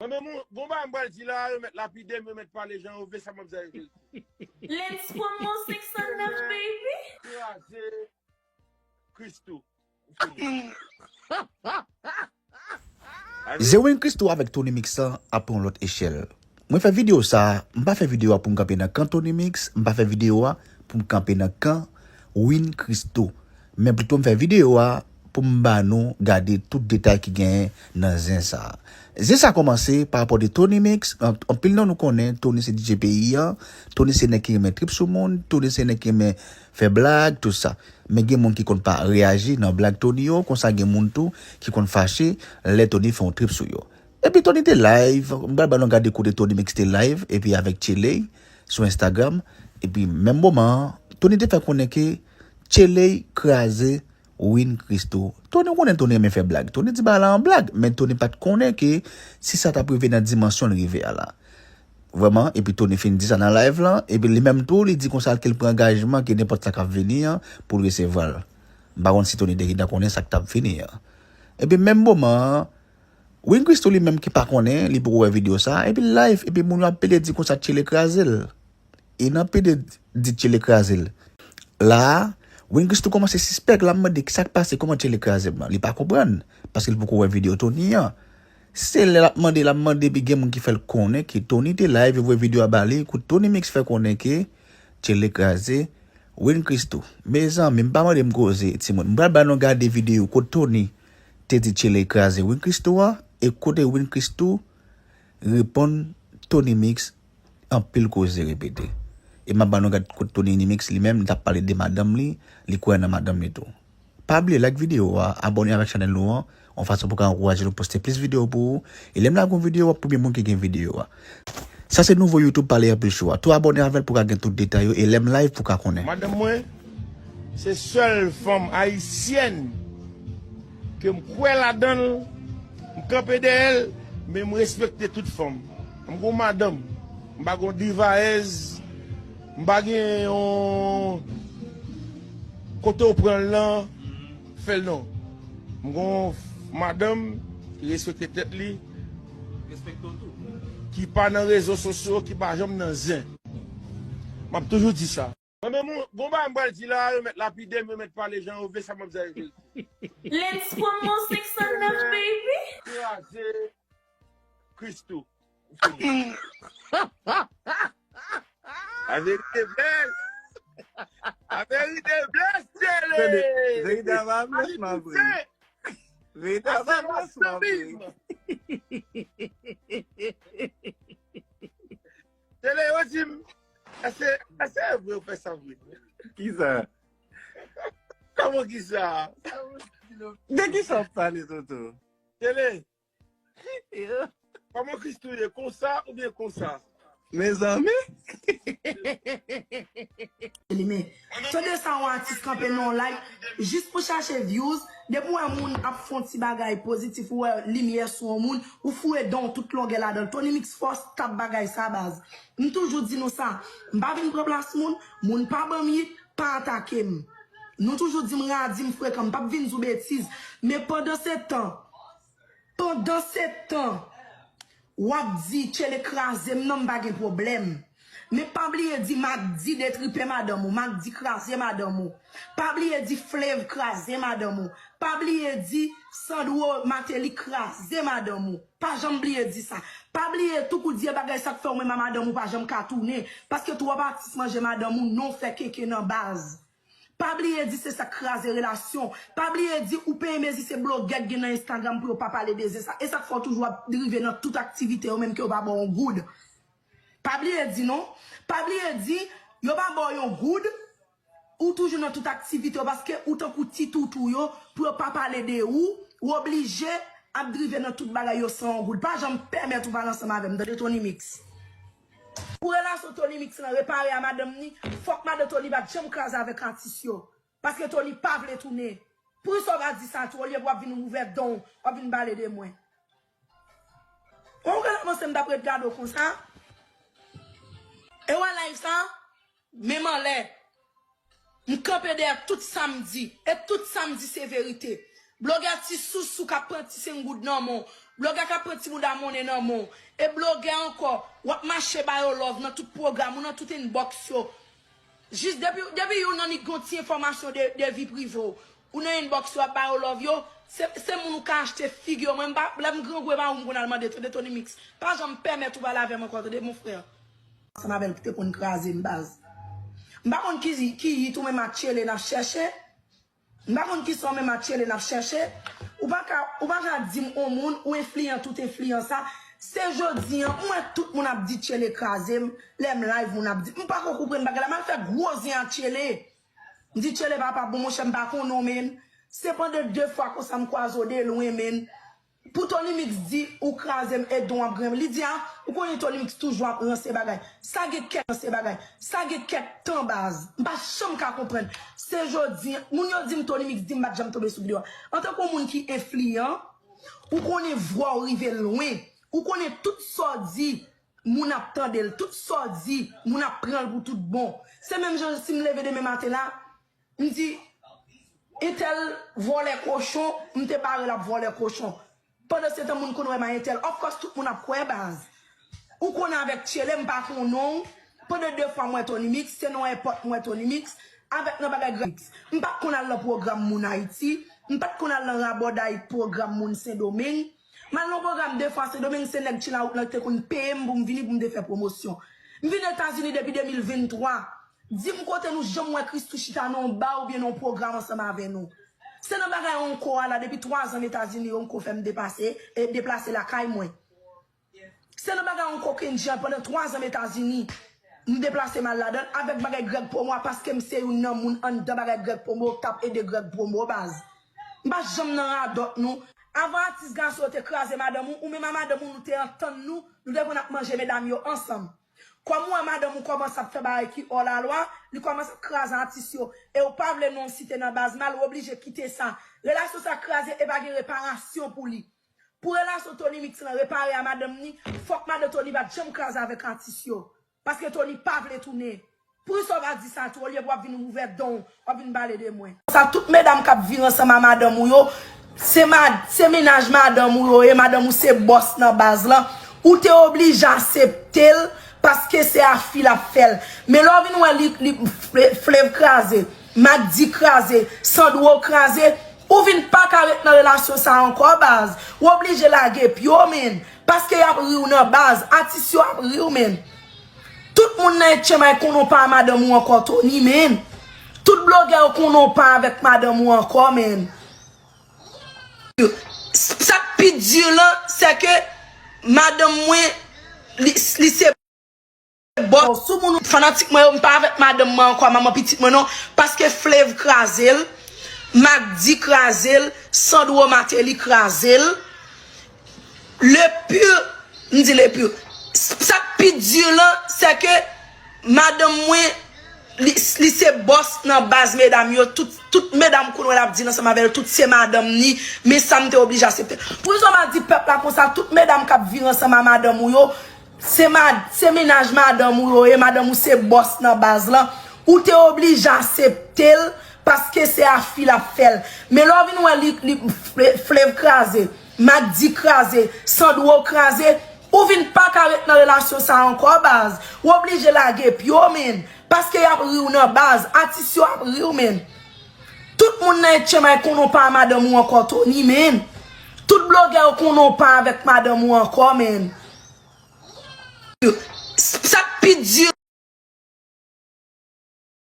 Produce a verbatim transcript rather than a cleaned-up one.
Mwen menm, gon bagay m pral di la, yo mèt lapide m, yo mèt pale jan yo vle, sa m ap di a yo vle. Let's promo six oh nine, baby. Kraze Christoo. Zewin Christoo avèk Tony Mix lan ap yon lòt echèl. Mwen fè videyo sa, m pa fè videyo a pou m kanpe nan kan Tony Mix, m pa fè videyo a pou m kanpe nan kan Win Christoo. Men pito m fè videyo a pou m ba nou gade tout detay ki genyen nan zen sa. Zen sa kòmanse pa rapò de Tony Mix. An-, anpil nan nou konnen Tony se D J peyi an, Tony se nèg ki renmen trip sou moun, Tony se nèg ki renmen fè blag, tout sa. Men gen moun ki konn pa reyaji nan blag Tony yo, konsa gen moun tou ki konn fache lè Tony fè yon trip sou yo. Epi Tony te live, m pral ba nou gade kote Tony Mix te live, epi avèk Tcheley sou Instagram, epi menm moman an, Tony te fè konnen ke Tcheley kraze Win Christoo. Tony, ou konnen Tony renmen fè blag. Tony di bagay la an blag, men Tony pa t konnen ke si sa t ap rive nan dimansyon l rive a la. Vrèman, epi Tony fin di sa nan live lan, epi li menm tou, li di konsa ke l pran angajman ke nenpòt sa k ap vini an, pou l resevwa l. M pa konn si Tony te gentan konnen sa k t ap vini an. Epi menm moman an, Win Christoo li menm ki pa konnen, li poko wè videyo sa, epi l live, epi moun yo ap pede di konsa Tcheley kraze l. E nan pede di Tcheley kraze l la, Win Christoo kòmanse sispèk, l ap mande kisa k pase, kòman Tcheley kraze m nan. Li pa konprann, paske l poko wè videyo Tony an. Se lè l ap mande, l ap mande, epi gen moun ki fè l konnen ke Tony te live, yo voye videyo a ba li, kote Tony Mix fè konnen ke Tcheley kraze Win Christoo. Mezanmi, m pa mande m koze, timoun. M pral ba nou gade videyo kote Tony te di Tcheley kraze Win Christoo a, e kote Win Christoo reponn Tony Mix anpil koze repete. E m ap ba nou gad kote Tony Mix li menm, li t ap pale de madanm li, li kwè nan madanm li tou. Pa bliye like videyo a, abòne avèk chanèl nou an, yon fason pou ka ankouraje nou poste plis videyo pou ou. E lè m lage yon videyo, w ap premye moun ki gen videyo a. Sa se nouvo YouTube Pale Anpil Show a. Tou abòne avè l pou w ka gen tout detay yo, e lè m live pou w ka konnen. Madanm mwen, se sèl fanm ayisyèn ke m kwè ladan l, m kanpe dèyè l, men m respekte tout fanm. M gon madanm, m pa gon divayèz, m pa gen yon kote w pran l lan, fè l non. M gon madanm ki respekte tèt li, ki pa nan rezo sosyo, ki pa janm nan zen. M ap toujou di sa. Mwen menm, gon bagay m pral di la, yo mèt lapide m, yo mèt pale jan yo vle, sa m ap di a yo vle. Let's promo six oh nine, baby. Kraze Christoo. La vérité blesse. La vérité blesse, Tcheley. Verite a pa blès, ma vre. Verite a pa blès, ma vre. Tcheley, yo di m, èske, èske se vre ou fè sa vre? Kisa? Kòman kisa? De kisa w ap pale, Toto? Tcheley, kòman Christoo ye? Konsa oubyen konsa? Mezanmi. Li men. Tande sa, yon atis kanpe nan yon live, jis pou chache views. Depi w wè moun ap fè yon ti bagay pozitif, ou wè limyè sou yon moun, ou foure dan w tout longè ladan l. Tony Mix fò stop bagay sa, baz. M toujou di nou sa. M pa vin pran plas moun, moun pa ban m yit, pa atake m. Nou toujou di m radi, m frekan, m p ap vin di w betiz. Men pandan se tan, pandan se tan, w ap di Tcheley kraze m nan, m pa gen pwoblèm. Men pa bliye di Macdy detripe madanm ou, Macdy kraze madanm ou. Pa bliye di Flav kraze madanm ou. Pa bliye di Sandro Martelly kraze madanm ou. Pa janm bliye di sa. Pa bliye tou kou di e bagay sa k fè w menm a madanm ou pa janm ka tounen. Paske twòp atis manje madanm ou, non fè kenken nan baz. Pa bliye di se sa k kraze relasyon. Pa bliye di ou peye mezi se blogè k gen nan Instagram pou yo pa pale de zen sa. E sa k fè w toujou ap rive nan tout aktivite yo menm ke yo pa ba w yon goud. Pa bliye di non. Pa bliye di yo pa ba w yon goud. Ou toujou nan tout aktivite yo paske ou tankou ti toutou yo pou yo pa pale de ou. Ou oblije ap drive nan tout bagay yo san yon goud. Pa janm pèmèt ou pale ansanm avè m, tande Tony Mix. Pou relasyon Tony Mix lan repare a madanm ni, fòk madan Tony pa t janm kraze avèk atis yo. Paske Tony pa vle tounen. Poukisa w pa di sa tou, olye pou w ap vin ouvè dan w, w ap vin pale de mwen? Ou ka avanse m t ap ret gade w konsa. E w wè live sa? Men m anlè. M kanpe dèyè tout sa m di. E tout sa m di se verite. Blogè ti sousou k ap pran ti senk goud nan men w. Blogè k ap pran ti bouda monnen nan men w. E blogè ankò, w ap mache ba yo love nan tout pwogram ou, nan tout inbox yo. Jis depi, depi youn nan nèg gen yon ti enfòmasyon de, de vi prive w, ou nan inbox yo ap ba yo love yo, se, se moun ou ka achte figi yo. Mwen, m pa, lè m grangou, e pa ou m konn al mande, tande Tony Mix. Pa janm pèmèt ou pale avè m ankò, tande, mon frè. Ansanm avè l ki te konn kraze m, baz. M pa konn ki, ki yit ou menm ak Tchele n ap chèche. M pa konn kisa w menm ak Tchele n ap chèche. Ou pa ka, ou pa ka di m on moun, ou enfliyan tout enfliyan sa. Se jodi an, m wè tout moun ap di Tchele kraze m. Lè m live, moun ap di. M pa ko konprann bagay la. M al fè gwo zen ak Tchele. M di, Tchele papa, bon, monchè, m pa konnen w, men. Se pandan de fwa konsa m kwaze w de lwen, men. Pou Tony Mix di ou kraze m e don w ap grenn. Li di a, ou konnen Tony Mix toujou ap ranse bagay. Sa gen kèk, ranse bagay. Sa gen kèk tan, baz. M pa janm ka konprann. Se jodi, moun yo di m Tony Mix di m pa t janm tonbe sou videyo a. Antanke yon moun ki enfliyan, ou konnen vwa w rive lwen. Ou konnen tout sa w di, moun ap tande l. Tout sa w di, moun ap pran l pou tout bon. Se menm jan si m leve demen maten la, m di, entèl vòlè kochon, m te bare l ap vòlè kochon. Pandan se tan, moun konn wè m a entèl. Of course, tout moun ap kwè, baz. Ou konnen avèk Tchele, m pa konnen w. Pandan de fwa m wè Tony Mix, se nan enpòt m wè Tony Mix. Avèk nan bagay gra-, m pa t konn al nan pwogram moun Ayiti. M pa t konn al nan rabòday pwogram moun Sendomeng. M al nan pwogram de fwa Sendomeng, se nèg Tchilawout lan ki te konn peye m pou m vini pou m te fè pwomosyon. M vin Etazini depi de mil venntwa. Di m kote nou janm wè Christoo chita nan yon ba oubyen nan yon pwogram ansanm avè nou. Se nan bagay Onko a la, depi twa zan m Etazini, Onko fè m depase, e deplase lakay mwen. Se nan bagay Onko Kendji a, pandan twa zan m Etazini, m deplase m al ladan l, avèk bagay Greg Promo a, paske m se youn nan moun anndan bagay Greg Promo k t ap ede Greg Promo, baz. M pa janm nan radòt nou. Avan atis gason yo te kraze madanm ou, ou menm a madanm ou, nou te antann nou, nou te konn ap manje medam yo ansanm. Kòm ou wè madanm ou kòmanse ap fè bagay ki hors la loi, li kòmanse ap kraze atis yo, e ou pa vle non w site nan baz mal, ou oblije kite sa. Relasyon sa kraze e pa gen reparasyon pou li. Pou relasyon Tony Mix lan repare a madanm ni, fòk madan Tony pa t janm kraze avèk atis yo. Paske Tony pa vle tounen. Poukisa w pa di sa tou, olye pou w ap vin ouvè don w, w ap vin pale de mwen? Sa tout medam k ap viv ansanm a madanm ou yo, se mad-, se mennaj madanm ou yo ye, madanm ou se bòs nan baz lan. Ou te oblije aksepte l, paske se a fi l ap fè l. Men lè w vin wè li, li, Fle-, Flev kraze, Mack D kraze, Sandro kraze, ou vin pa ka ret nan relasyon sa ankò, baz. Ou oblije lage pye w, men. Paske y ap ri w nan baz. Atis yo ap ri w, men. Tout moun nan Etchenmay konnen w pa a madanm ou ankò, Tony, men. Tout blogè yo konnen w pa avèk madanm ou ankò, men. Sa k pi di lan, se ke madanm mwen, li, li se bòs. Sou moun fanatik mwen yo, m pa avèk madanm mwen ankò, manman pitit mwen non, paske Flev kraze l, Mack D kraze l, Sandro Martelly kraze l. Le pire, m di le pire. Sa k pi di lan, se ke madanm mwen, li, li se bòs nan baz medam yo. Tout, tout medam konnen l ap di l ansanm avè l, tout se madanm ni. Men sa m te oblije aksepte. Poukisa w pa di pèp la konsa, tout medam k ap viv ansanm a madanm ou yo, se mad-, se mennaj madanm ou yo ye, madanm ou se bòs nan baz lan. Ou te oblije aksepte l, paske se a fi l ap fè l. Men lè w vin wè li, li, Fle-, Flev kraze, Mack D kraze, Sandro kraze, ou vin pa ka ret nan relasyon sa ankò, baz. Ou oblije lage pye w, men. Paske y ap ri w nan baz. Atis yo ap ri w, men. Tout moun nan Etchenmay konnen w pa a madanm ou ankò, Tony, men. Tout blogè yo konnen w pa avèk madanm ou ankò, men.